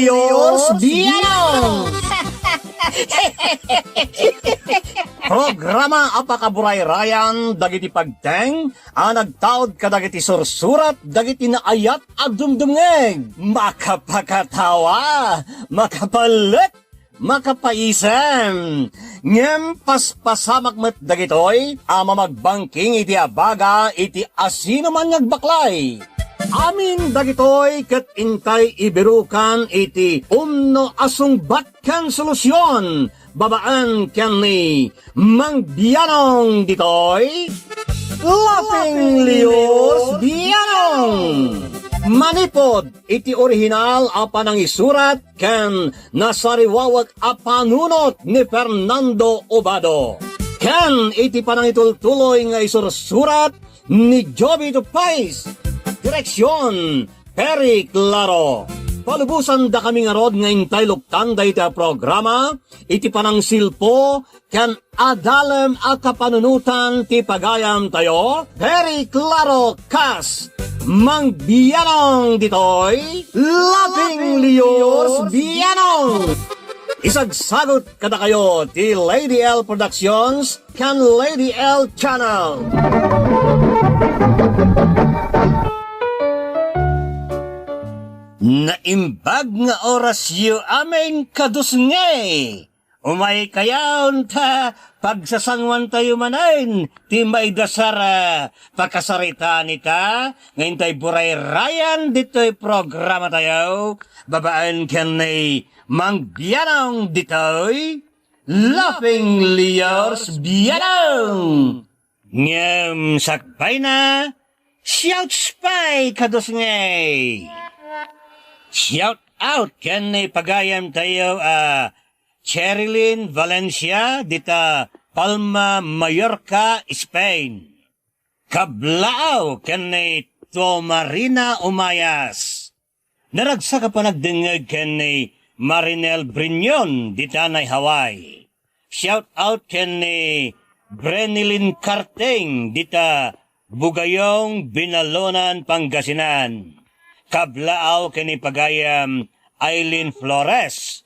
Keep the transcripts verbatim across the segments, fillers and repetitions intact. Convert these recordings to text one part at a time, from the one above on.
Dios bilang! Programa a pakaburayrayan dagiti pagteng a nagtaud kadagiti sursurat dagiti naayat a dumdumngeg. Makapakatawa, makapalek, makapaisem. Ngem paspasamak met dagitoy a mamagbangking iti abaga iti asinoman nga agbaklay. Amin dagitoy ket intay ibirukan iti umno a sungbat ken solusion babaen ken ni Mang Bianong ditoy, Laughing Leos Bianong. Manipod iti orihinal a panangisurat ken nasariwawek a panunot ni Fernando Obado, ken iti panangitultuloy nga isursurat ni Joby Tupais. Direksion, Perry Claro. Palubosan dakami ngarud nga intay luktan dayta a programa iti panangsilpo ken adalem a kapanunotan ti pagayamtayo, Perry Claro kas Mang Bianong ditoy, Laughing Leos Bianong. Isagsagut kadakayo ti Lady L Productions ken Lady L Channel. Naimbag nga orasyo amin kadusngey. Umaykayon ta pagsasanguantayo manen ti maidasar a pakasaritaan ita nga intay burayrayan ditoy programatayo babaen ken ni Mang Bianong ditoy, Laughing Leos Bianong. Ngem sakbayna, shouts pay kadusngey. Shout out ken ni pagayamtayo a Cherilyn Valencia dita Palma, Mallorca, Spain. Kablaaw ken ni Tomarina Umayas. Naragsak a panagdengngeg ken ni Marinel Briñon dita Hawaii. Shout out ken ni Brenilyn Carteng dita Bugayong, Binalonan, Pangasinan. Kablaaw ken ni pagayam Aileen Flores.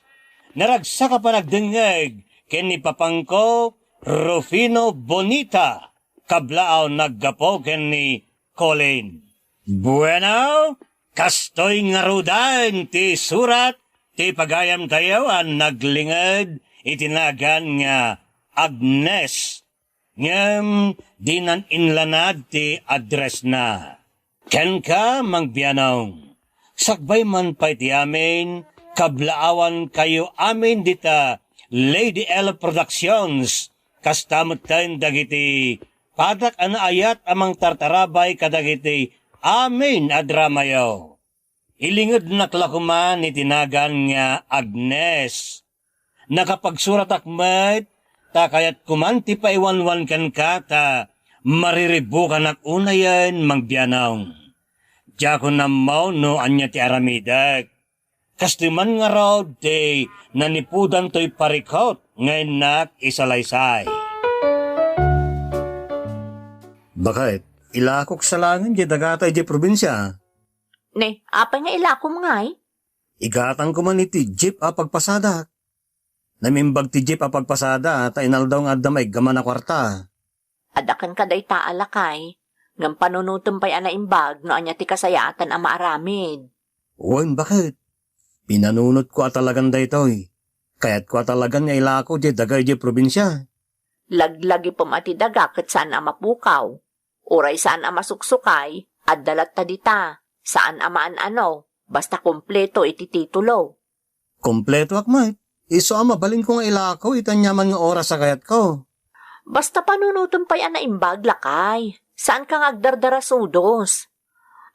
Naragsak a panagdengngeg ken ni papangko Rufino Bonita. Kablaaw naggapu ken ni Colin. Bueno, kastoy ngaruden ti surat ti pagayamtayo a naglinged iti nagan nga Agnes, ngem dinan inlanad ti addressna. Kenka, Mang Bianong, sakbay man pay ti amin, kablaawankayo amin dita Lady L Productions, kasta metten dagiti padak a naayat a mangtartarabay kadagiti amin a dramayo. Ilingednak la koma iti nagan nga Agnes. Nakapagsuratak met ta kayatko man ti paiwanwan kenka ta mariribukanak unayen, Mang Bianong. Diakon ammo no ania ti aramidek. Kastoy man ngarud ti nanipudan toy parikut nga innak isalaysay. Baket, ilakok sa laengen diay dagata idiay probinsia. Ne, apay nga ilakom ngay? Igatangko man iti jeep a pagpasadak. Namimbag ti jeep a pagpasada ta inaldaw nga adda maiggaman a kuarta. Adda kenka dayta a lakay, ngem panunotem pay a naimbag no ania ti kasayaatan a maaramid. Wen, baket. Pinanunotko a talagan daytoy. Kayatko a talagan nga ilako diay daga idiay probinsia. Laglagipem a ti daga ket saan a mapukaw. Uray saan a masuksukay, adda latta dita. Saan a maan-ano, basta kompleto iti titulo. Kompletoak met. Isu a mabalinko nga ilako iti aniaman nga oras a kayatko. Basta panunotem pay a naimbag, lakay. Saanka nga agdardarasudos.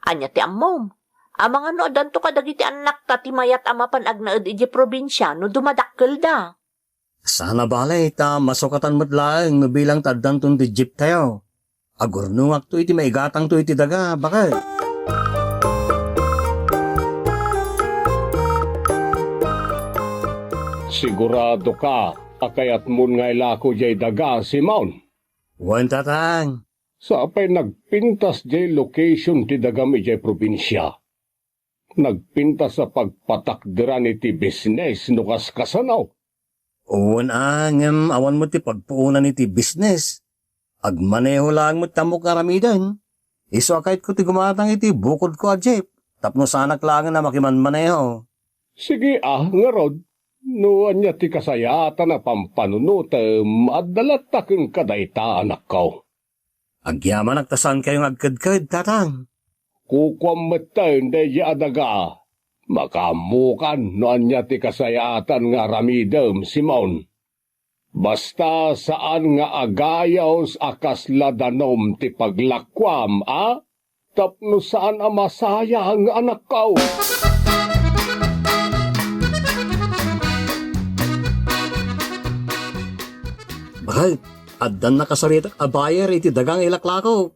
Ania ti ammom? Amangan no addanto kadagiti annakta ti mayat a mapan agnaed idiay probinsia no dumadakkelda. Saan a bale ta masukatan met laeng no bilang ta addanton ti jeeptayo. Agurnongakto iti maigatangto iti daga, baket. Siguradoka a kayatmon nga ilako diay daga, Simon? Wen, Tatang. Sapay nagpintas diay location ti dagam idiay probinsia. nagpintas a pagpatakderan iti bisnes no kaskasano. Wen a, ngem awan met ti pagpuonan iti bisnes. Agmaneho laeng met ti ammok nga aramiden. Isu a kayatko ti gumatang iti bukodko a jeep, tapno saanak laengen a makimanmaneho. Sige a, ngarud, no ania ti kasayaatan a pampanunotem, adda latta kenka dayta, anakko. Agyamanak ta saankayo nga agkedked, Tatang. Kukuam metten daydi a daga. Makaammokan no ania ti kasayaatan nga aramidem, Simon. Basta saan nga agayos a kasla danum ti paglakuam, a? Tapno saan a masayang, anakko. Bakit? Addan nakasaritak a buyer iti daga nga ilaklako.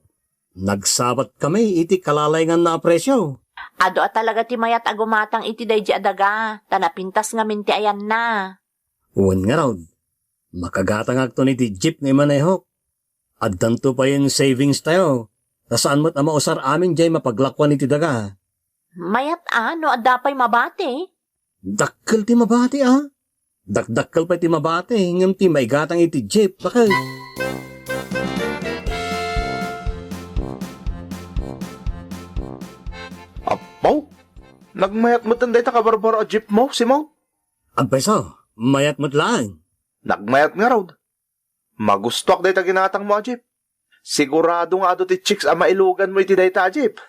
Nagsabatkami iti kalalainganna a presio. Adu a talaga ti mayat a gumatang iti daydi a daga, ta napintas ngamin ti ayanna. Wen ngarud, makagatangakton iti jeep nga imanehok. Addanto payen savings tayo, ta saan met a mausar amin diay mapaglakuan iti daga. Mayat a no adda pay mabati. Dakkel ti mabati a. Dakdakkel pay ti mabati, ngem ti maigatang iti jeep, bakit? Appaw, nagmayat metten dayta kabarbaro a jeep mo, Simon? Agpayso, mayat met laeng. Nagmayat ngarud. Magustuak dayta ginatangmo a jeep. Sigurado nga adu ti chicks a mailuganmo iti dayta a jeep.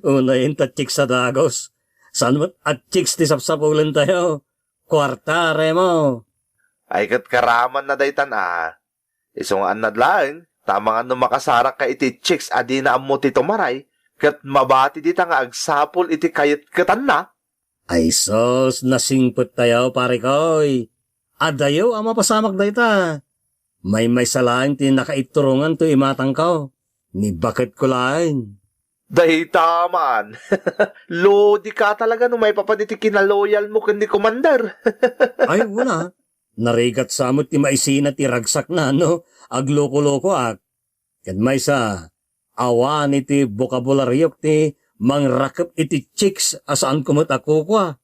Unayen ta chicks a dagus. Saan met a chicks ti sapsapulentayo? Kuarta, Remo. Ay, ket karamanna daytan a. Isu nga annad laeng, ta amangan no makasarakka iti chicks a dina ammo ti tumaray, ket mabati dita nga agsapul iti kayatketanna. Ay sus, nasingpettayo, parikoy. Adayo a mapasamak dayta. Maymaysa laeng ti nakaiturongan toy imatangko. Ni baketko laeng. Dayta man. Lodi ka talaga no maipapan iti kinaloyalmo ken ni Commander. Ay, wala. Narigat sa met ti maisina ti ragsakna no agloko-lokoak. Ket maysa, awan iti bokabulariyok ti mangrakep iti chicks a saanko met a kukua.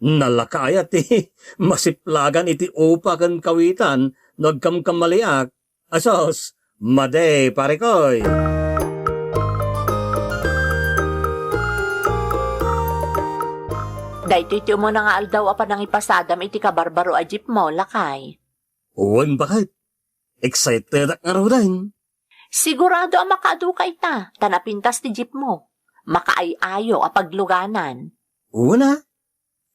Nalaka aya ti masiplagan iti upa ken kawitan no agkamkamaliak? Asos, madi, parikoy! Daytoy ti umuna nga aldaw a panangipasadam iti kabarbaro a jeep mo, lakay. Wen, baket. Excitedak ngaruden. Sigurado a makaaduka ita, ta napintas ti jeep mo. Makaay-ayo a pagluganan. Una,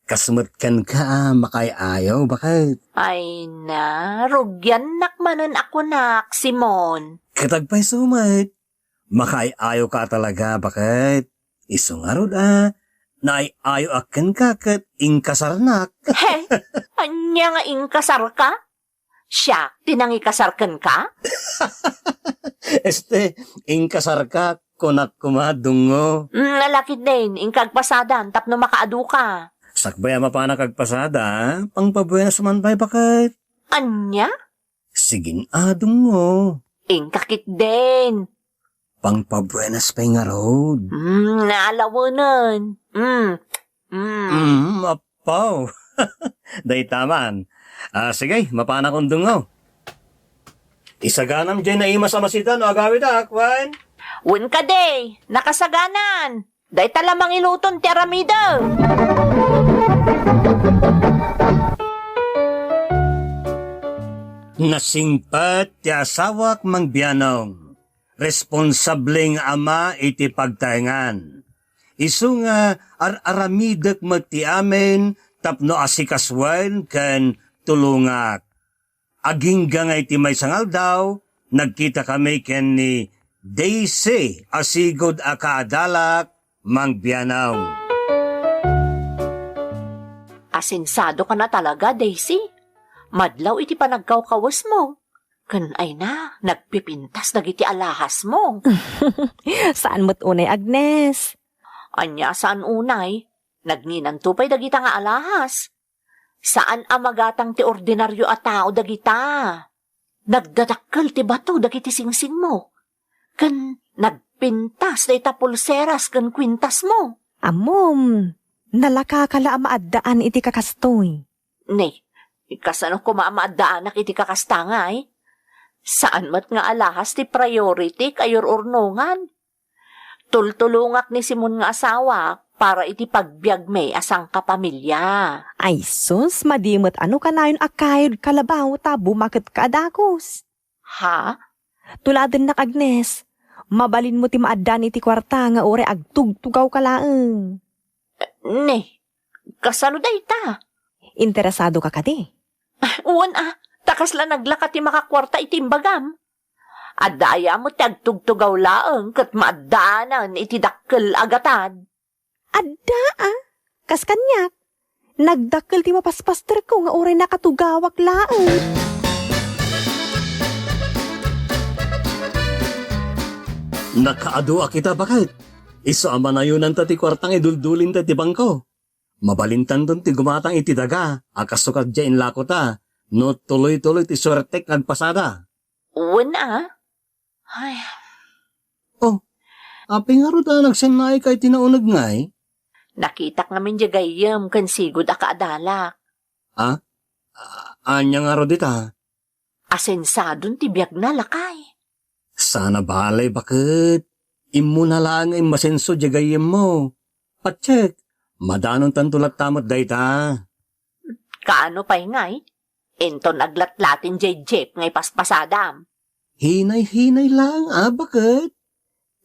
kas met kenka a makaay-ayo, baket. Ay na, rugiannak manen a kunak, Simon. Ket agpayso met, makaay-ayoka talaga, baket. Isu ngarud a, naay-ayoak kenka ket inkasarnak. He? Ania nga inkasarka? Siak ti nangikasar kenka? Este, inkasarka, kunak koma, dungngo. Mm, nalakit din, inka agpasadan tapno makaaduka. Sakbay a mapanak agpasada, pangpabuenas man pay, baket. Ania? Sigin a, dungngo. Inkakit din. Pangpabuenas pay ngarud. Mm, naalawenen. Mm. Mm. Mm, apaw. Dayta man. Ah, sige, mapanakon, dungngo. Isaganam diay naimas a masita no agawidak, wen? Wen kadi, nakasaganan. Dayta la mangiluton ti aramidem. Nasingpet ti asawak, Mang Bianong. Responsable nga ama iti pagtaengan. Isu nga ar-aramidek met ti amin tapno asikasuen ken tulongak. Agingga nga iti maysa nga aldaw, nagkitakami ken ni Daisy a sigud a kaadalak, Mang Bianong. Asensadokana talaga, Daisy. Madlaw iti panagkawkawesmo. Ken ay na, nagpipintas dagiti alahasmo. Saan met unay, Agnes. Ania a saan unay? Nagnginanto pay dagita nga alahas. Saan a magatang ti ordinario a tao dagita. Nagdadakkel ti bato dagiti singsingmo. Ken nag- Pintas dayta pulseras ken kuintasmo. Ammom, nalakaka la a maaddaan iti kakastoy. Ne, kasano koma a maaddaanak iti kakasta ngay? Saan met nga alahas ti priority kayur urnongan. Tultulongak ni Simon nga asawak para iti pagbiagmi a sangkapamilya. Ay sus, madi met a no kanayon a kayod kalabaw ta bumaket ka a dagus. Ha? Tuladennak, Agnes. Mabalinmo ti maaddaan iti kuarta nga uray agtugtugaw ka laeng. Ne, kasano dayta? Interesado ka kadi? Wen a, ta kasla naglaka ti makakuarta iti imbagam. Adda aya met ti agtugtugaw laeng ket maaddaanan iti dakkel a gatad? Adda a, kas kaniak, nagdakkel ti mapaspasterko nga uray nakatugawak laeng. Nakaadu a kita, baket. Isu a manayonanta ti kuarta nga iduldulinta iti bangko. Mabalintanton ti gumatang iti daga a kasukadya inlakota no tuloy-tuloy ti suertek nga agpasada. Wen a? Ay. Oh, apay ngarud a nagsennaayka iti nauneg ngay? Nakitak ngamin diay gayyem ken sigud a kaadalak. Ah? A-, ania ngarud ita? Asensadon ti biagna, lakay. Sana balay, baket. Immuna laeng nga immasenso diay gayyemmo. Patiek, madanontanto latta met dayta. Kaano pay ngay? Inton aglatlatin diay jeep nga ipaspasadam. Hinay-hinay laeng a, baket.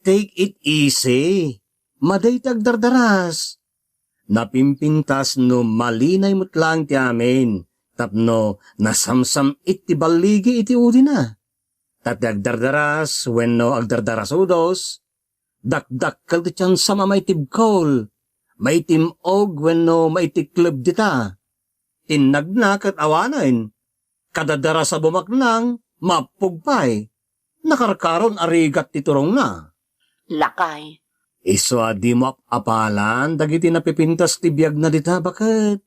Take it easy. Madi ti agdardaras. Napimpintas no malinay met laeng ti amin tapno nasamsam-it ti balligi iti udina. Ta ti agdardaras wenno agdardarasudos, dakdakkel ti tiansam a maitibkol, maitim-og wenno maitikleb dita. Tinnagna ket awanen, kadadarasa bumaknang, maappog pay. Nakarkaron a rigat ti turongna. Lakay. Isu a dimo ap-apalan dagiti napipintas ti biagna dita, baket.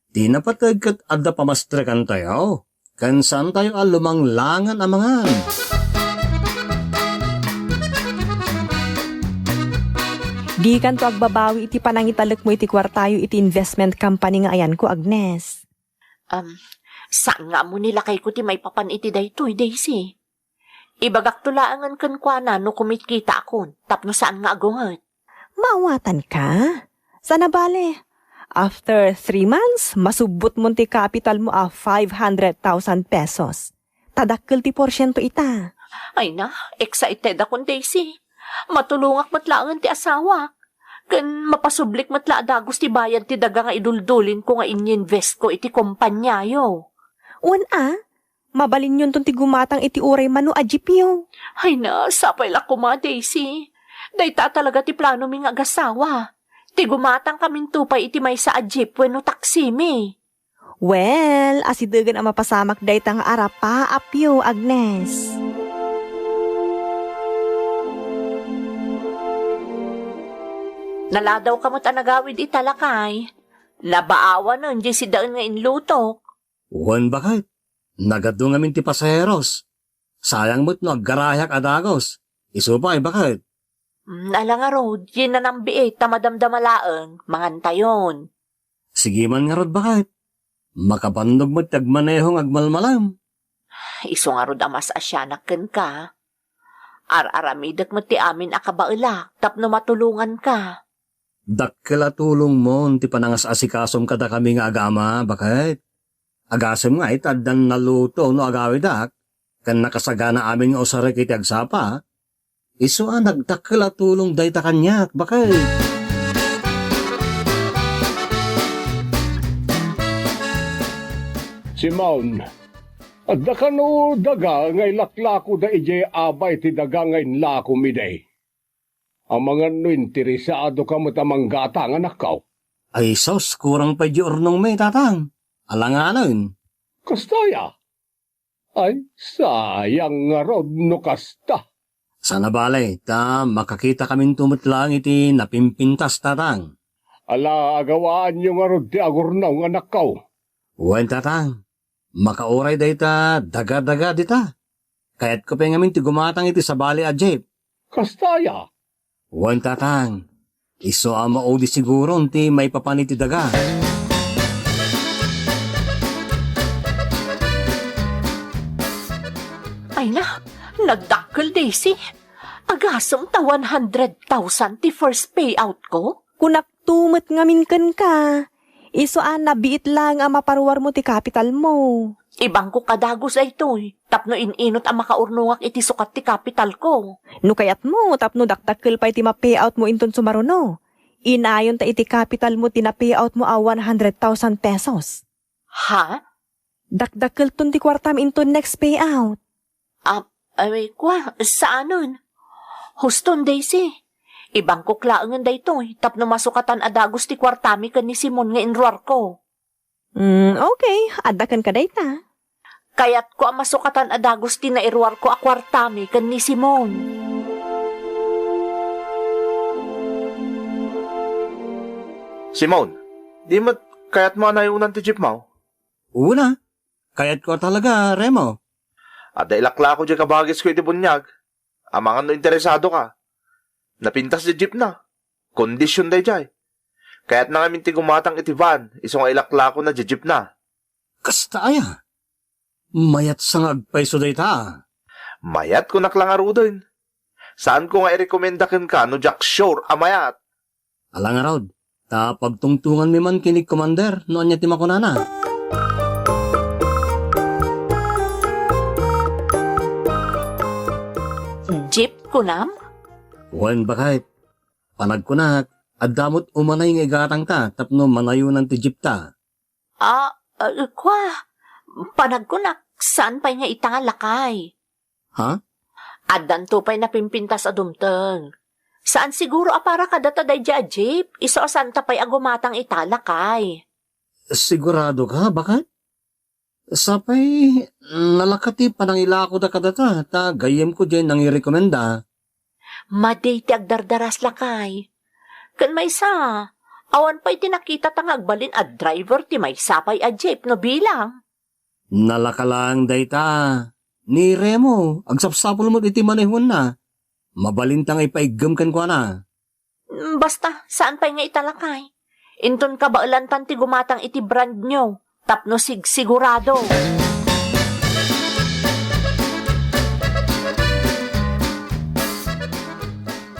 Ti napateg ket adda pamastrekantayo, ken saantayo a lumanglangan a mangan. Dikanto agbabawi iti panangitalekmo iti kuartayo iti investment company nga ayanko, Agnes. Um, saan nga ammo ni lakayko ti maipapan iti daytoy, Daisy. Ibagakto laengen kenkuana no kumitkitaakon tapno saan nga agunget. Maawatanka? Sana bale, after three months, masubbotmon ti kapitalmo a five hundred thousand pesos. Ta dakkel ti porsiento ita. Ay na, excited akon, Daisy. Matulongak met laengen ti asawak. Ken mapasublik met la a dagus ti bayad ti daga nga iduldulinko nga inyinvestko iti kompaniayo. Wen a, mabalinyonton ti gumatang iti uray mano a jeepyo. Ay na, sapay la koma, Daisy. Dayta talaga ti planomi nga agasawa. Ti gumatangkaminto pay iti maysa a jeep wenno taksimi. Well, asidegen a mapasamak dayta nga arapaapyo, Agnes. Naladaw ka met a nagawid ita, lakay. Nabaawanen diay sidaen nga inlutok. Wen, baket. Nagadu ngamin ti pasaheros. Sayang met no aggarahiak a dagus. Isu pay, baket. Mm, ala ngarud, diay nanambiit ta madamdama laeng, mangantayon. Sige man ngarud, baket. Makabannog met ti agmaneho nga agmalmalam. Isu ngarud a mas asianak kenka. Ar-aramidek met ti amin a kabaelak tapno matulonganka. Dakkel a tulongmon ti panangas-asikasom kadakami nga agama, baket. Agasem nga ita addan naluto no agawidak, ken nakasagana amin nga usarek iti agsapa. Isu a nagdakkel a tulong dayta kaniak, baket. Simon, adda kano daga nga ilaklakoda idiay abay ti daga nga inlakom idi? Amangan no interesado ka met a manggatang, anakko. Ay sus, kurang pay di urnongmi, tatang. Alanganen. Kasta aya? Ay, sayang ngarud no kasta. Sana bale, ta makakitakaminto met laeng iti napimpintas, tatang. Ala, agawaanyo ngarud ti agurnong, anakko. Wen, tatang. Makauray dayta daga-daga dita. Kayatko pay ngamin ti gumatang iti sabali a jeep. Kasta aya? Wen, Tatang. Isu a maudi siguron ti maipapan iti daga. Ay na, nagdakkel, Daisy. Agasem ta one hundred thousand ti first payout ko? Kunakto met ngamin kenka. Isu a nabiit laeng a maparuarmo ti kapitalmo. Ibangkok a dagus daytoy, tapno in-inot a makaurnongak iti sukat ti kapitalko. No kayatmo, tapno dakdakkel pay ti ma-payoutmo inton sumaruno, inayonta iti kapitalmo ti na-payoutmo a one hundred thousand pesos. Ha? Dakdakkelton ti kuartam inton next payout. Ah, ay, kua, saanen? Huston, Daisy. Ibangkok laengen daytoy tapno masukatan a dagus ti kuartami ken ni Simon nga inruarko. Mm, okay. Adda kenka dayta. Kayatko a masukatan a dagus ti nairuarko a kuartami ken ni Simon. Simon, di met kayatmo a nayonan ti jeepmo? Una, kayatko talaga, Remo. Adda ilaklako diay kabagisko iti buniag. Amangan no interesado ka. Napintas diay jeepna. Kondisyon daydiay. Kayatna ngamin ti gumatang iti van, isu nga ilaklakona diay jeepna. Kasta aya? Mayat sa nga agpayso dayta. Mayat, kunak la ngaruden. Saanko nga irekomenda kenka no diak sure a mayat. Ala ngarud, ta pagtungtonganmi man ken ni Commander no ania ti makunana. Jeep, kunam? Wen, baket. Panagkunak, adda met umanay nga igatangta tapno manayonan ti jeepta. Ah, ah, kua, panagkunak, saan pay nga ita, lakay? Ha? Addanto pay napimpintas a dumteng. Saan siguro a para kadata daydiay a jeep, isu a saanta pay a gumatang ita, lakay. Sigurado ka, baket? Sapay, nalaka ti panangilakoda kadata, ta gayyemko diay nangirekomenda. Madi ti agdardaras, lakay. Ken maysa, awan pay ti nakitata nga agbalin a driver ti maysa pay a jeep no bilang. Nalaka laeng dayta. Ni Remo, agsapsapul met iti manehoenna. Mabalinta nga ipaiggem kenkuana. Mm, basta, saan pay nga ita, lakay. Inton kabaelantan ti gumatang iti brand new, tapno sigsigurado.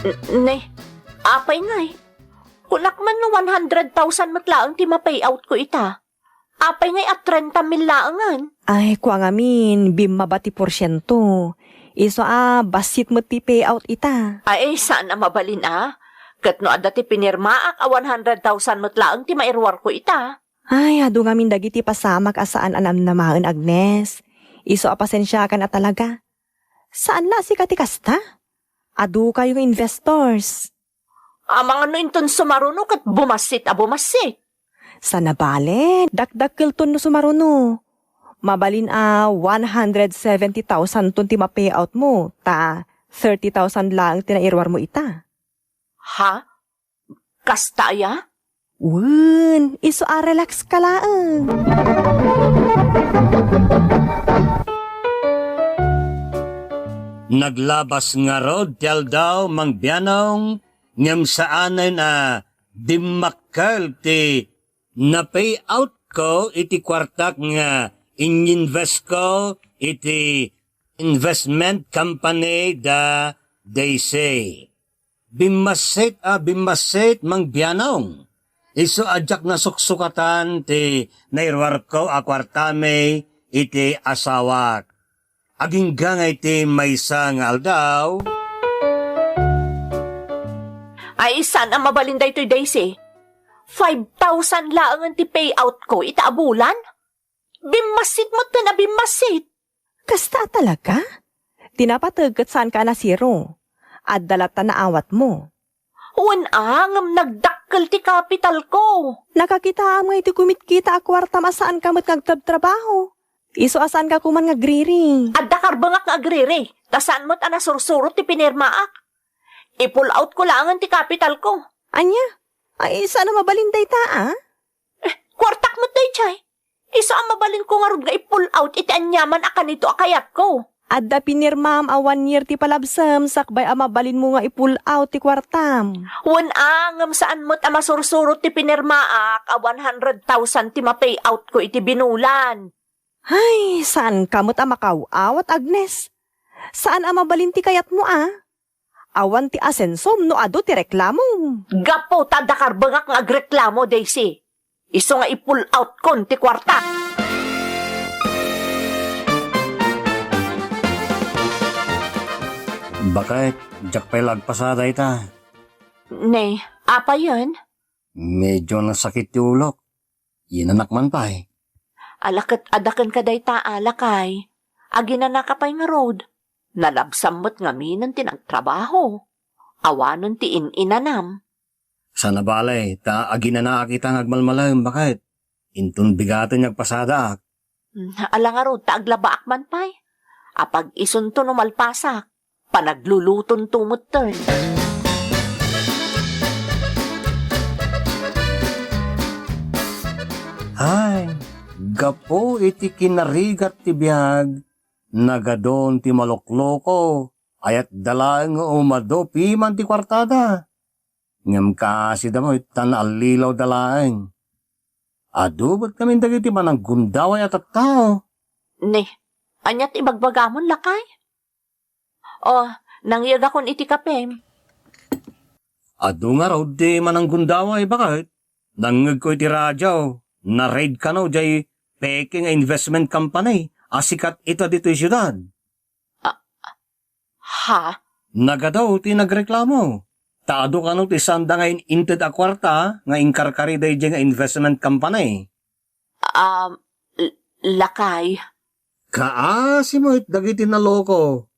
N-, ne, apay ngay? Kunak man no one hundred thousand met laeng ti ma-payout ko ita. Apay ngay a trenta mil laengen? Ay, kua ngamin, bimmaba ti porsiento. Isu a, bassit met ti payout ita. Ay, saan a mabalin a. Ket no adda ti pinirmaak a one hundred thousand met laeng ti mairuarko ita. Ay, adu ngamin dagiti pasamak a saan a namnamaen, Agnes. Isu a pasensiakan a talaga. Saan la a sika ti kasta? Adu kayo nga investors. Amangan no inton sumaruno ket bumassit a bumassit. Sa nabale, dakdakkelton no sumaruno. Mabalin a one hundred seventy thousand ton ti ma-payout mo, ta thirty thousand laeng ti nairuar mo ita. Ha? Kasta aya? Wen, isu a relax ka laeng. Naglabas ngarud ti aldaw, Mang Bianong, ngem saanen a dimmakkel ti na-payout ko iti kuartak nga inyinvest ko iti investment company da Daisy. Bimmassit a bimmassit, Mang Bianong. Isu a diak nasuksukatan ti nairuarko a kuartami iti asawak. Agingga nga iti maysa nga aldaw. Ay, saan a mabalin daytoy, Daisy? Five thousand laengen ti payout ko ita a bulan? Bimmassit met ken a bimmassit. Kasta a talaga? Ti napateg ket saanka a nasiro. Adda latta naawat mo. Wen a, ngem nagdakkel ti kapital ko. Nakakitaam nga iti kumitkita a kuartam a saanka met nga agtrabtrabaho. Isu a saanka koman nga agriri. Adda karbengak nga agriri, ta saan met a nasursuro ti pinirmaak. I-pull out ko laengen ti kapital ko. Ania? Ay, saan a mabalin dayta, a? Eh, kuartak met daydiay. Isu a mabalinko ngarud nga i-pull out iti aniaman a kanito a kayatko. Adda pinirmam a one year ti palabsem sakbay a mabalinmo nga i-pull out ti kuartam. Wen a, ngem saan met a masursurot ti pinirmaak a one hundred thousand ti ma-pay out ko iti binulan. Ay, saan ka met a makaw-awat, Agnes. Saan a mabalin ti kayatmo, a? Awan ti asensom no adu ti reklamom. Gapu ta adda karbengak nga agreklamo, Daisy. Isu nga i-pull out kon ti kuarta. Baket, diak pay la agpasada ita. Ne, apayen? Medyo nasakit ti ulok. Inanak man pay. Ala ket adda kenka dayta, lakay. Aginanaka pay ngarud. Nalabsam met ngamin ti nagtrabaho. Awanen ti in-inanam. Saan a bale, ta aginanaak ita nga agmalmalem, baket. Inton bigaten nga agpasadaak. Hmm, ala ngarud ta aglabaak man pay. Apag isunto no malpasak, panaglulutonto metten. Ay, gapu iti kinarigat ti biag, nagadun ti malokloko, ayat da laeng nga umadu piman ti kuartada. Ngem kaasida met ta naallilawda laeng. Adu met ngamin dagiti mananggundaway a tattao. Ne, ania ti ibagbagamon, lakay? O, nangyegakon iti kapem. Adu ngarud ti mananggundaway, baket. Nangngegko iti radio, na-raid kano jay peke nga investment company a sikat ita ditoy siudad. A-, ha? Nagadu ti nagreklamo. Ta adu kano ti sanda nga in-inted a kuarta nga inkarkari daydiay nga investment company. Um, l-, lakay. Kaasi met dagiti naloko.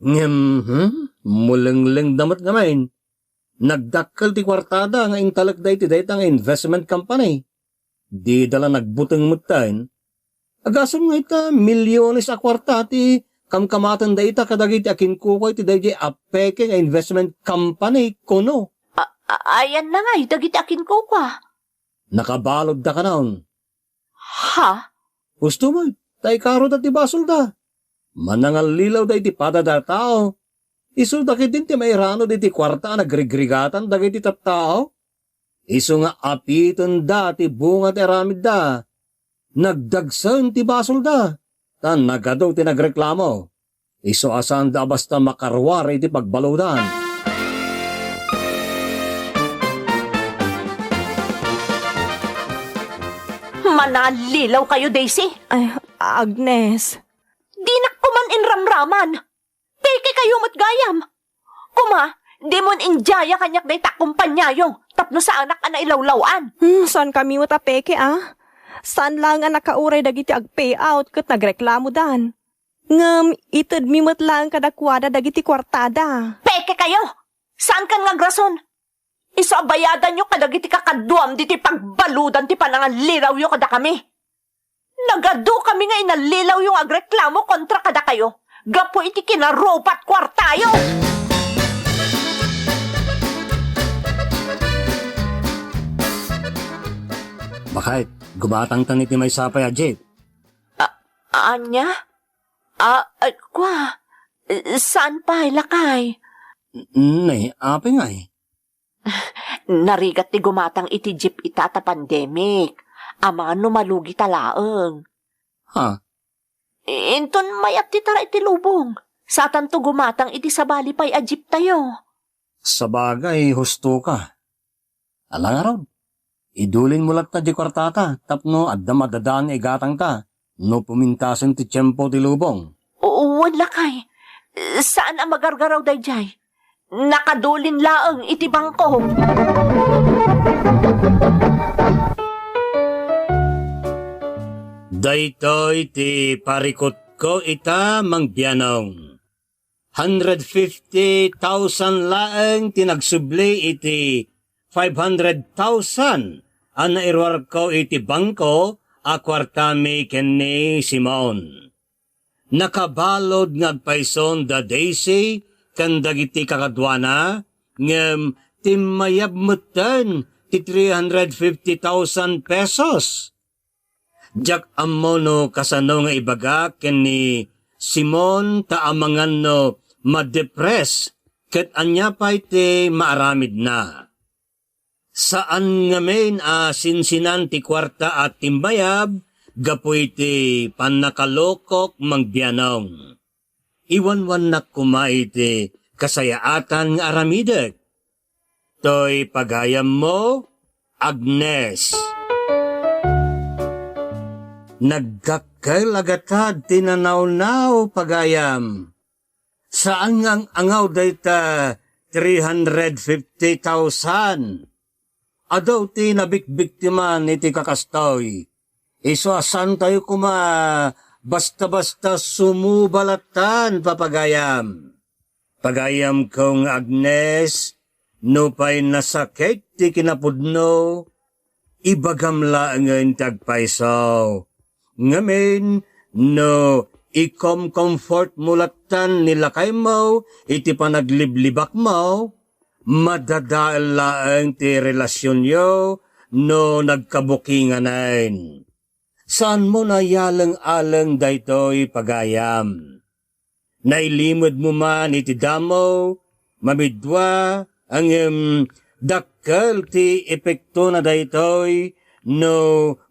Ngem, hmm, mulenglengda met ngamin. Nagdakkel ti kuartada nga intalekda iti dayta nga investment company. Dida la nagbuteng metten. Agasem nga ita, milyones a kuarta ti kamkamatenda ita kadagiti akinkukua iti daydiay a peke nga investment company, kuno. A-, a-, ayanna ngay dagiti akinkukua? Nakabaludda kanon. Ha? Husto met, ta ikaruda ti basolda. Manangallilawda iti padada a tao. Isuda ketdin ti mairanud iti kuarta a nagrigrigatan dagiti tattao. Isu nga apitenda ti bunga ti aramidda. Nagdagsen ti basolda, ta nagadu ti nagreklamo. Isu a saanda a basta makaruar iti pagbaludan. Manallilaw kayo, Daisy. Ay, Agnes. Dinak koman inramraman. Peke kayo met gayam. Kuma, dimon indiaya kaniak dayta a kompanyayo tapno saanak a nailawlaw-an. Hmm, saan kami met a peke, a? Saan laeng a nakauray dagiti agpayout ket nagreklamodan. Ngem itedmi met laeng kadakuada dagiti kuartada. Peke kayo! Saan kan nga agrason? Isu a bayadanyo kadagiti kakaduam ditoy pagbaludan ti panangallilawyo kadakami. Nagadu kami nga inallilawyo nga agreklamo kontra kadakayo gapu iti kinarupat kuartayo. Baket, gumatangtan iti maysa pay a jeep. A-, ania? A, a, kua, saan pay, lakay? N-, ne, apay ngay? Narigat ti gumatang iti jeep ita ta pandemic. Amangan no malugi ta laeng. Ha? Inton mayat ti tara iti lubong, satanto gumatang iti sabali pay a jeep tayo. Sabagay, husto ka. Ala ngarud, idulinmo latta di kuartata tapno adda madadaan nga igatangta no pumintasen ti tiempo ti lubong. Wen, lakay, saan a magargaraw daydiay. Nakadulin laeng iti bangko. Daytoy ti parikutko ita, Mang Bianong. Hundred fifty thousand laeng ti nagsubli iti five hundred thousand a nairuarko iti bangko a kuartami ken ni Simon. Nakabalud nga agpayson da Daisy ken dagiti kakaduana, ngem timmayab metten ti three hundred fifty thousand pesos. Diak ammo no kasano nga ibagak ken ni Simon ta amangan no madepress ket ania pay ti maaramidna. Saan ngamin a sinsinan ti kuarta a timmayab gapu iti pannakalokok mangbianong. Iwanwannak koma iti kasayaatan nga aramidek. Toy pagayammo, Agnes. Nagdakkel a gatad ti nanawnaw, pagayam. Saan nga ang-angaw dayta three hundred fifty thousand. Adu ti nabikbiktiman iti kakastoy. Isu a saantayo koma basta-basta sumuba lattan, papagayam. Pagayamko nga Agnes, nupay nasakit ti kinapudno, ibagam laengen ti agpayso. Ngamin, no ikomkomfortmo lattan ni lakaymo iti panagliblibakmo, madadael laeng ti relasionyo no nagkabukinganen. Saanmo nayaleng-aleng daytoy, pagayam. Nailimedmo man iti damo, mamidua, ngem dakkel ti epektona daytoy no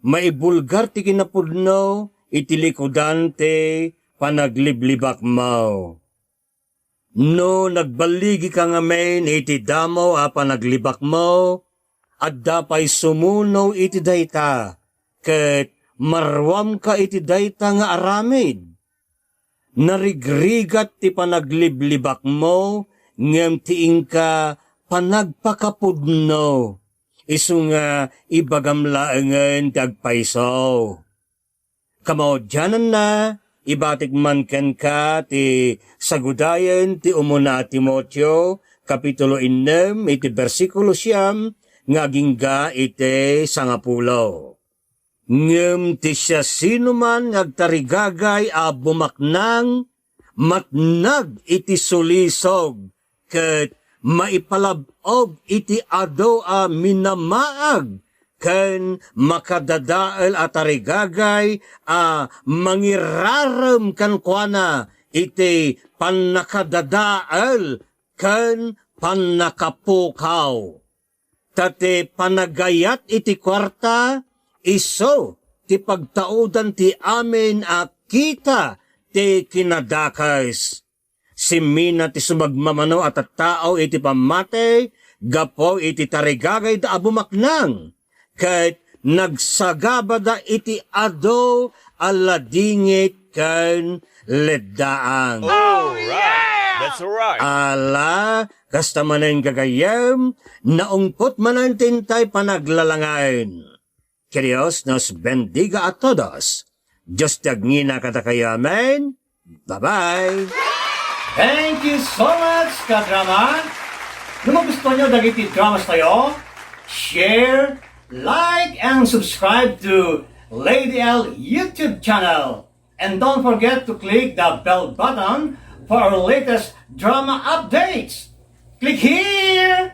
maibulgar ti kinapudno iti likudan ti panagliblibakmo. No nagballigika ngamin iti damo a panaglibakmo, adda pay sumuno iti dayta, ket maruamka iti dayta nga aramid. Narigrigat ti panagliblibakmo, ngem ti inka panagpakapudno. Isu nga ibagam laengen ti agpayso. Kamaudiananna, ibatik man kenka ti sagudayen ti umuna a Timoteo, kapitulo ennem, iti bersikulo siyam nga agingga iti sangapulo. Ngem ti siasinoman nga agtarigagay a bumaknang, matnag iti sulisog ket maipalab-og iti adu a minamaag ken makadadael a tarigagay a mangirarem kenkuana iti pannakadadael ken pannakapukaw. Ta ti panagayat iti kuarta, isu ti pagtaudan ti amin a kita ti kinadakes. Simmina ti sumagmamano a tattao iti pammati gapu iti tarigagayda a bumaknang, ket nagsagabada iti adu a ladingit ken leddaang. All right. That's right. Ala, kasta manen gagayyem, naungpot manen ti intay panaglalangen. Que Dios nos bendiga a todos. Dios ti agngina kadakayo. Amen. Bye-bye. Thank you so much, kadrama. No magustuhan nyo dagiti dramas tayo, share, like, and subscribe to Lady L YouTube channel. And don't forget to click the bell button for our latest drama updates. Click here!